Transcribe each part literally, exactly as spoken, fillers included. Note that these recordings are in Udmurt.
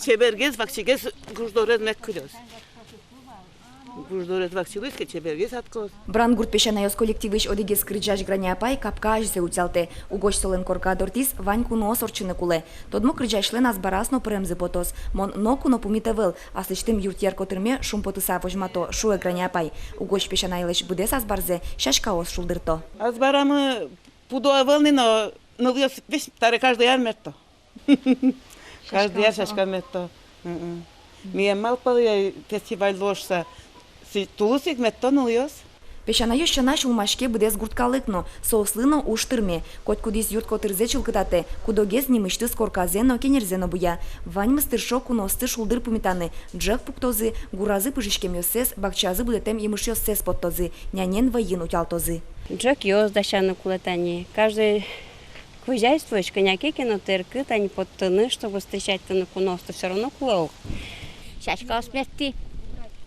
Чебергес, вакчигес гуждорез мед кылёз. Гуждорез вакчи луиз ке, чебергес аткоз. Брангурт песянайёс коллективысь одӥгез кырӟась Грани апай капка азьзэ утялтэ. Угось солэн корка дортӥз вань куноос ортчыны кулэ. Тодмо кырӟасьлэн азбараз но пыремзы потоз. Мон ноку но пумит ӧвӧл, аслэсьтым юртъер котырме шумпотыса возьмато, шуэ Грани апай. Угось песянайлэсь быдэс азбарзэ сяськаос шулдырто. Азбарамы пудо ӧвӧл ни но, нылъёс весь табере каждый ар мерто. Каждый ар сяська мерто. Мгм. Милям малпалэ, фестиваль луоз шуса, тулыс ик мерто нылъёс. Песянайёс сяна сюлмаське быдэс гурт калык но, соослы но уж тырме. Котькудӥз юрт котырзэ чылкытатэ, кудогез нимысьтыз корказэ но, кенерзэ но буя. Ваньмыз тыршо куноосты шулдыр пумитаны, ӝӧк пуктозы, гуразы пыжиськемъёссэс, бакчаязы будэтэм емышъёссэс поттозы, нянен вӧйын утялтозы. Ӝӧкъёс дасяны кулэ тани. Каждый хозяйствоысь кӧня ке но тэркы тани поттыны, чтобы встречать карыны куноосты, всё равно кулэ ук. Сяськаос мерттӥ,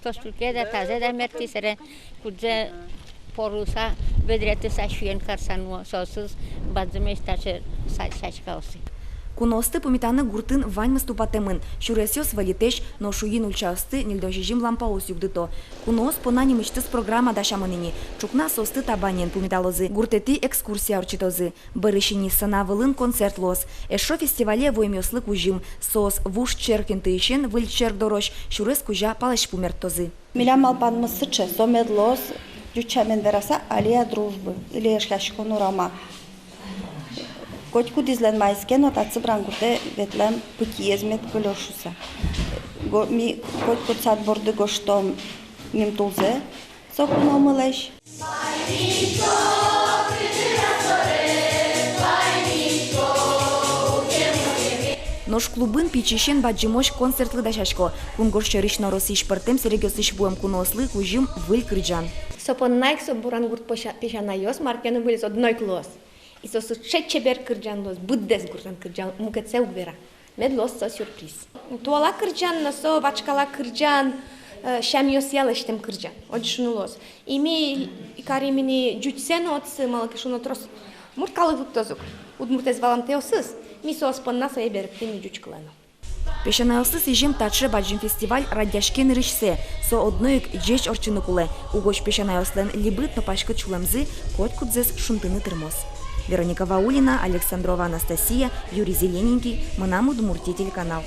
тос люке да, тазэ да мерттӥ, сэре кудзэ порыса, ведретыса сюен карса нуо, соосыз бадӟымесь таӵе са-, сяськаосы. Куноосты пумитаны гуртын ваньмыз тупатэмын, сюресъёс выльытэсь, нош уйин ульчаосты ньыльдон сизьым лампаос югдыто. Куноос понна нимысьтыз программа дасямын ини, ӵукна соосты табанен пумиталозы, гуртэтӥ экскурсия ортчытозы. Бӧрысь ини сцена вылын концерт луоз. Эшшо фестивале вуэмъёслы кузьым. Соос вуж черк интыысен выль черк дорозь сюрес кузя палэзьпу мерттозы. Милям малпанмыз сыӵе, со мед луоз, ӟуч сямен вераса, аллея дружбы или Эшъяськон урама. Котькудӥзлэн маиз ке но татчы, Брангуртэ, ветлэм пытьыез мед кылёз шуса. Го-, ми котькуд сад борды гожтом нимтулзэ со куномылэсь. Нош клубын пичиысен бадӟымозь концертлы дасясько. Кунгож сьӧрысь но Россиысь пӧртэм сэрегъёсысь вуэм куноослы кузьым выль кырӟан. Со понна ик со Брангурт песя-, песянайёс мар ке но выльыз одно ик луоз. И со сыӵе чебер кырӟан луоз, быдэс гуртлэн кырӟан, мукетсэ уг вера. Мед луоз со сюрприз. Туала кырӟан но со вашкала кырӟан, э, сямъёсъя лэсьтэм кырӟан. Одӥг шуыны луоз. И ми карим ини ӟучсэ но отчы, малы ке шуоно, трос мурт калык лыктоз ук. Удмуртэз валамтэосыз, ми соос понна сое берыктӥм ӟуч кылэ но. Песянайёслы сӥзем таӵе бадӟым фестиваль радъяське нырысьсэ. Со одно ик ӟеч ортчыны кулэ. Угось песянайёслэн либыт но паськыт сюлэмзы котькудзэс шунтыны тырмоз. Вероника Ваулина, Александрова Анастасия, Юрий Зелененький, «Мынам Удмуртие» телеканал.